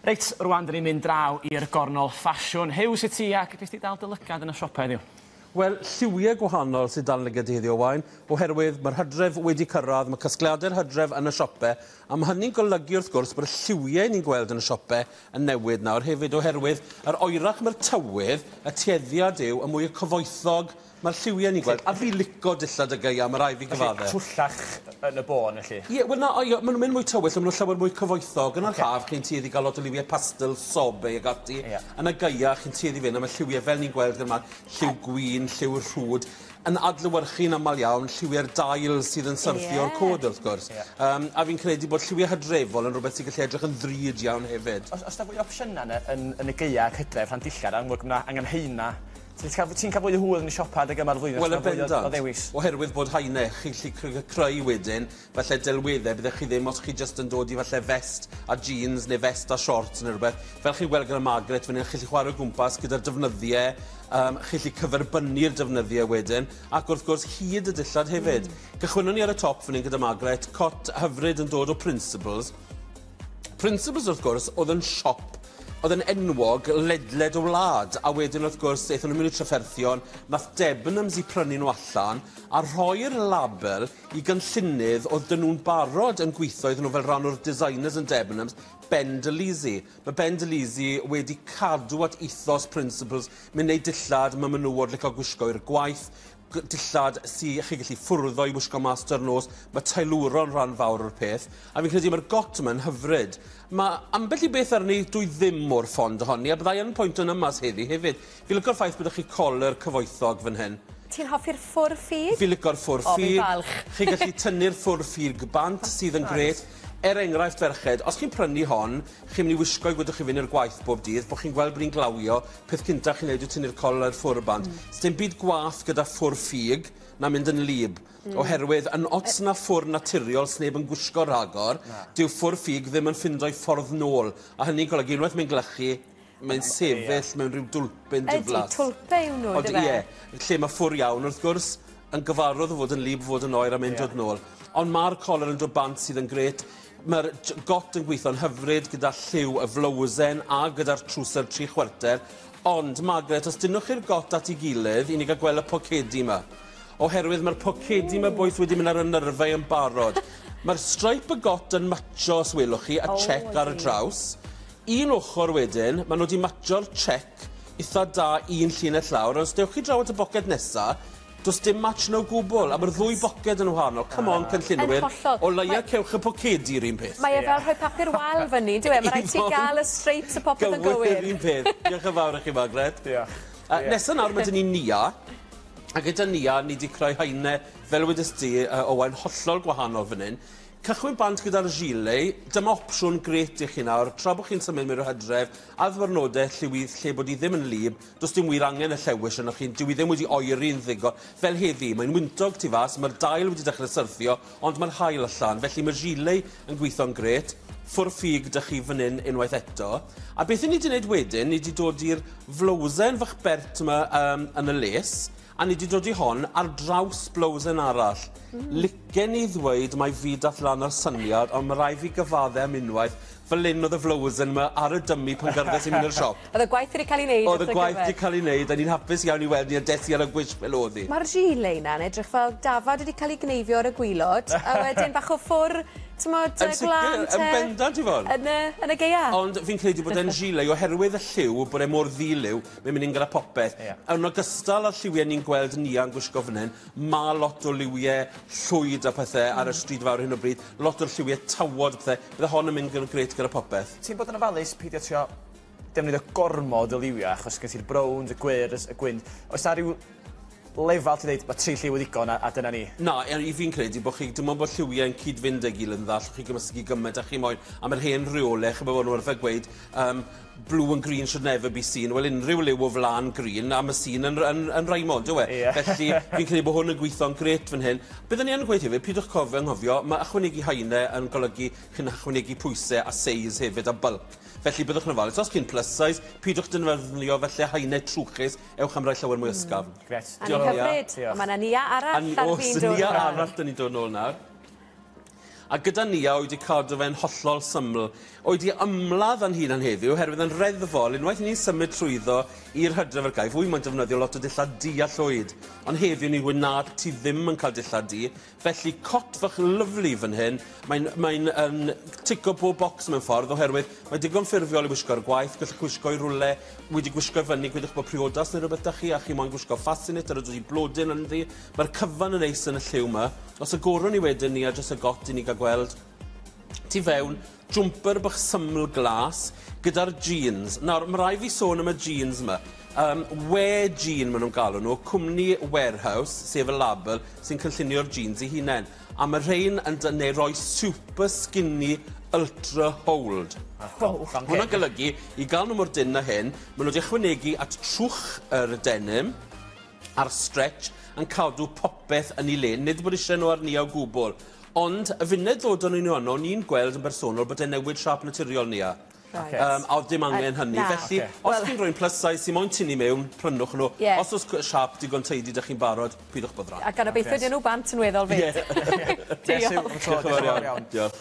Reit, rwan dyn ni'n mynd draw i'r gornol ffasiwn. Huw, sut ti ac beth ti dal dy lygad yn y siopa heddiw? Wel, lliwiau gwahanol sydd dal yn lygad i heddiw, Owain, oherwydd mae'r hydref wedi cyrraedd, mae casgliadau'r hydref yn y siopau, a mae hynny'n golygu wrth gwrs bod y lliwiau ni'n gweld yn y siopau yn newid nawr hefyd, oherwydd yr oerach mae'r tywydd, y tueddiad yw y mwy cyfoethog mae'r lliwiau ni'n gweld. A fi lico dillad y gaea, mae rhaid fi gyfadde. Twllach yn y bôn, felly? Ie, wel na, o, maen nhw'n mynd mwy tywyll, maen nhw'n llawer mwy cyfoethog. Yn yr haf, chi'n tueddu gael lot o liwiau pastel, sobe ag ati. Yn y gaea, chi'n tueddu fynd am y lliwiau fel ni'n gweld gyda lliw gwyn, lliw rhwd, yn adlewyrchu'n aml iawn lliwiau'r dail sydd yn syrthio o'r cod, wrth gwrs. A fi'n credu bod lliwiau hydrefol yn rhywbeth sy'n gallu edrych yn ddrud iawn hefyd. Os da fwy o opsiynau yn y gaea ac hydref rhan dillad, amlwg mae angen haena. Ti'n cael fwy o hwyl yn y siopa adeg yma'r flwyddyn? Wel, yn bendant, oherwydd bod haenau chi'n gallu creu wedyn, falle delweddau, byddech chi ddim os chi jyst yn dod i falle vest a jeans neu vest a shorts neu rhywbeth. Fel chi'n gweld gyda Margaret, fan hyn, chi'n gallu chwarae o gwmpas gyda'r defnyddiau, chi'n gallu cyferbynnu'r defnyddiau wedyn, ac wrth gwrs hyd y dillad hefyd. Cychwynnon ni ar y top fan hyn gyda Margaret, cot hyfryd yn dod o Principles. Principles, wrth gwrs, oedd yn siop oedd yn enwog ledled y wlad, a wedyn wrth gwrs aethon nhw'n mynd i trafferthion, nath Debenhams i prynu nhw allan a rhoi'r label i gynllunydd oedd dyn nhw'n barod yn gweithio iddyn nhw fel rhan o'r designers yn Debenhams, Ben de Lisi. Mae Ben de Lisi wedi cadw at ethos Principles, mae'n neud dillad, mae menywod licio gwisgo i'r gwaith, dillad sy chi gallu ffwrddo i wisgo mas dy'r nos, mae teilwro'n rhan fawr o'r peth, a fi'n credu mae'r got yma'n hyfryd. Mae ambell i beth arni dwi ddim mor ffond ohoni, a byddai yn pwynt yn yma heddi hefyd. Fi'n licio'r ffaith bod chi coler cyfoethog fan hyn. Ti'n hoffi'r ffwr ffug? Fi'n licio'r ffwr ffug. O, fi'n falch. Chi'n gallu tynnu'r ffwr ffug bant sydd yn grêt. Er enghraifft, ferched, os chi'n prynu hon, chi'n mynd i wisgo i gwedwch chi fynd i'r gwaith bob dydd, bod chi'n gweld bod hi'n glawio, peth cynta chi'n neud yw tynnu'r coler ffwr bant. Sdim byd gwath gyda ffwr ffug na mynd yn wlyb, oherwydd yn ots na ffwr naturiol sneb yn gwisgo rhagor, dyw ffwr ffug ddim yn ffindo'i ffordd nôl, a hynny'n golygu unwaith mae'n glychu, mae'n sefyll mewn rhyw dwlpyn diflas. Ydy, twlpe yw nhw, yndyfe? Ie, lle mae ffwr iawn, wrth gwrs, yn gyfarwydd o fod yn wlyb, fod yn oer a mynd dod nôl. Ond mae'r coler yn dod bant sydd yn grêt. Mae'r got yn gweithio'n hyfryd gyda lliw y flowsen a gyda'r trwser 3/4. Ond, Margaret, os dynwch chi'r got at ei gilydd, i ni gael gweld y pocedi yma. Oherwydd mae'r pocedi yma boeth wedi mynd ar y nyrfau yn barod. Mae'r stripe y got yn matcho, os welwch chi, a check ar y draws. Un ochr wedyn, maen nhw wedi matcho'r check eitha da un llinell lawr. Ond os dewch chi draw at y boced nesa, does dim match no gwbl, a mae'r ddwy boced yn wahanol. Come on, cynllunwyr, o leia cewch y pocedi i'r un peth. Mae e fel rhoi papur wal fyny, dyw e? Mae rhaid ti gael y stripes y popeth yn gywir. Gywir, un peth. Diolch yn fawr i chi, Margaret. Diolch. Nesa nawr, mae dyn ni Nia. A gyda Nia, ni wedi creu haenau, fel wedys di, Owain, hollol gwahanol fan hyn. Cychwyn bant gyda'r gilet, dyma opsiwn grêt i chi nawr, tra bod chi'n symud mewn i'r hydref, a ddiwrnodau lliwydd lle bod hi ddim yn wlyb, does dim wir angen y llewis yno chi, dyw hi ddim wedi oeri'n ddigon. Fel heddi, mae'n wyntog tu fas, mae'r dail wedi dechrau syrthio, ond mae'r haul allan, felly mae'r gilet yn gweithio'n grêt. Ffwr ffug dych chi fan hyn unwaith eto. A beth ni wedi gwneud wedyn, ni wedi dod i'r flowsen fach bert yma yn y les, a ni wedi dod i hon ar draws blowsen arall. Licen i ddweud mai fi dath lan o'r syniad, ond mae rhaid fi gyfadde am unwaith, fel hyn oedd y flowsen yma ar y dymi pan gyrraedd i mynd i'r siop. Oedd y gwaith wedi cael ei wneud? Oedd y gwaith wedi cael ei wneud, a ni'n hapus iawn i weld ni a desi ar y gwisg fel oedd hi. Mae'r gilet na'n edrych fel dafad wedi cael ei gneifio ar y gwilod, a wedyn bach o ffwr, t'mod, gwlân te. Yn bendant, Yvonne. Yn y gaea. Ond fi'n credu bod e'n gilet, oherwydd y lliw, bod e mor ddi-liw, mae'n mynd gyda popeth. Yn ogystal â'r lliwiau ni'n gweld Nia'n gwisgo fan hyn, mae lot o liwiau llwyd a pethau ar y stryd fawr hyn o bryd, lot o'r lliwiau tawod a pethau, bydde hon yn mynd yn grêt gyda popeth. Ti'n bod yn ofalus peidio trio defnyddio gormod o liwiau, achos gen ti'r browns, y gwyrdd, y gwyn. Oes 'na ryw lefel ti'n dweud, mae tri lliw yn ddigon a dyna ni? Na, i fi'n credu bod chi, dim ond bod lliwiau'n cyd-fynd â'i gilydd yn dda, allwch chi gymysgu gymaint a chi moyn, a mae'r hen reolau, chi'n bod nhw arfer gweud, blue and green should never be seen. Wel, unrhyw liw o flan green, a mae seen yn rhaimo, dyw e? Felly, fi'n credu bod hwn yn gweithio'n grêt fan hyn. Byddwn ni yn gweud hefyd, pidwch cofio anghofio, mae ychwanegu haenau yn golygu chi'n ychwanegu pwysau a seis hefyd a bulk. Felly, byddwch yn ofalus. Os chi'n plus size, pidwch defnyddio felly haenau trwchus, ewch am rai llawer mwy ysgafn. Grêt. A ni'n hyfryd. Diolch. Mae yna Nia arall ar fin dod. Oes, Nia arall dyn ni'n dod nôl nawr. A gyda Nia, o'i wedi cadw fe'n hollol syml. O'i wedi ymladd yn hunan heddiw, oherwydd yn reddfol, unwaith i ni'n symud trwyddo i'r hydref a'r gaeaf, wy moyn defnyddio lot o dillad du a llwyd. Ond heddiw ni gweud na, ti ddim yn cael dillad du. Felly, cot fach lyfli fan hyn, mae'n mae tico bob bocs mewn ffordd, oherwydd mae digon ffurfiol i wisgo ar gwaith, gallwch wisgo i rwle, wedi gwisgo i fyny, gwedwch bod priodas neu rhywbeth da chi, a chi moyn gwisgo fascinet ar y dod i blodyn ynddi. Mae'r cyfan yn neis yn y lliw yma. Os agorwn ni wedyn ni a jyst y got i ni gael gweld tu fewn, jumper bach syml glas gyda'r jeans. Nawr, mae rai fi sôn am y jeans yma. Wear Jean maen nhw'n galw nhw, cwmni Warehouse, sef y label, sy'n cynllunio'r jeans i hunain. A mae rhain yn neu roi super skinny ultra hold. Hwna'n golygu, i gael nhw mor dynn na hyn, maen nhw wedi ychwanegu at trwch yr denim a'r stretch yn cadw popeth yn ei le. Nid bod eisiau nhw ar ni o gwbl. Ond y funud ddod o'n nhw yno, ni'n gweld yn bersonol bod e'n newid siâp naturiol ni. Right. A oedd dim angen hynny. Na. Felly, os chi'n rhoi plus size sy'n moyn tynnu mewn, prynwch nhw. Os oes siâp digon teidi 'da chi'n barod, pidwch boddran. A gan obeithio dyn nhw bant yn weddol fyd. Ie. Diolch. Diolch yn fawr iawn. Diolch.